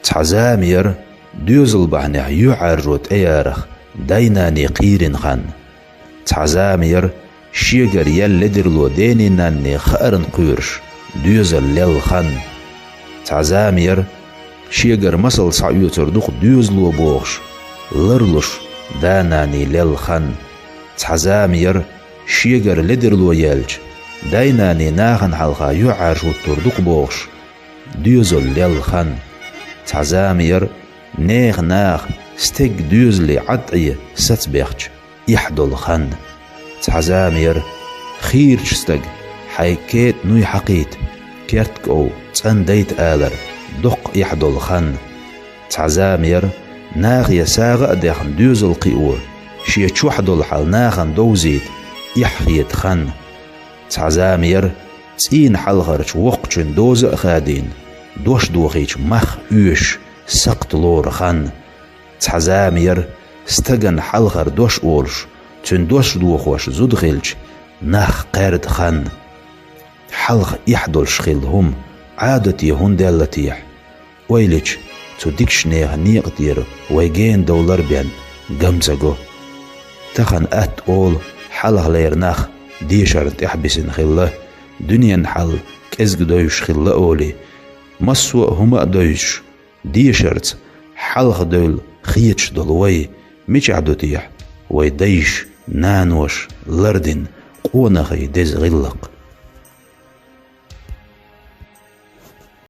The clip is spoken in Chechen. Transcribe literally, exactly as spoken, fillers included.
Цхьа зама яра, доьзал бахьанехь юьхьӀаьржо тӀеярах дай-наний кхийрина хан. Цхьа зама яра, шегара яьлла ледарло дений-нанний хаарна кхоьруш, доьзал лелла хан. Цхьа зама яра, шегара масал схьаоьцур ду-кх доьзало бохуш, ларлуш, да-наний лелла хан. Цхьа зама яра, шегара ледарло яьлча, дай-наний нахана хьалха юьхьӀаьржа хӀуттур ду-кх бохуш, доьзал лелла хан. Цхьа зама яра, нехан наха стеган доьзале Ӏад Ӏе сацабехча, эхь долу хан. Цхьа зама яра, хийрачу стага хьайн кетӀа нуй хьакхийта, керт-кӀов цӀандайта алар доккха эхь долу хан. Цхьа зама яра, нахе сагӀа а дехна доьзал кхио, шен чохь долу хьал нахана довзийта, эхь хета хан. Цхьа зама яра, цӀийнан хьалхарчу воккхачун доза а хадийна, дош дохийча мах оьшуш, сакхт лору хан. Цхьа зама яра, стагана хьалхара дош олуш, цуьнан дош дохош зуда хилча, нах кхаьрда хан. Хьалха эхь долуш хилла хӀума Ӏадате хӀунда даьлла техьа? Ойла йича, цу дикачу нехан некъа тӀера вай гена довлар а бен, гам ца го. Тахана атта олу, хьалхалера нах дешарна тӀехь бисина хилла, дуьненан хьал кӀезиг довзуш хилла олий, массо а хӀума а довзуш, дешарца хьалхадевлла хеташ долу вай мичахь ду техьа, вай дайша, наноша лардина къонахий деза гӀиллакх?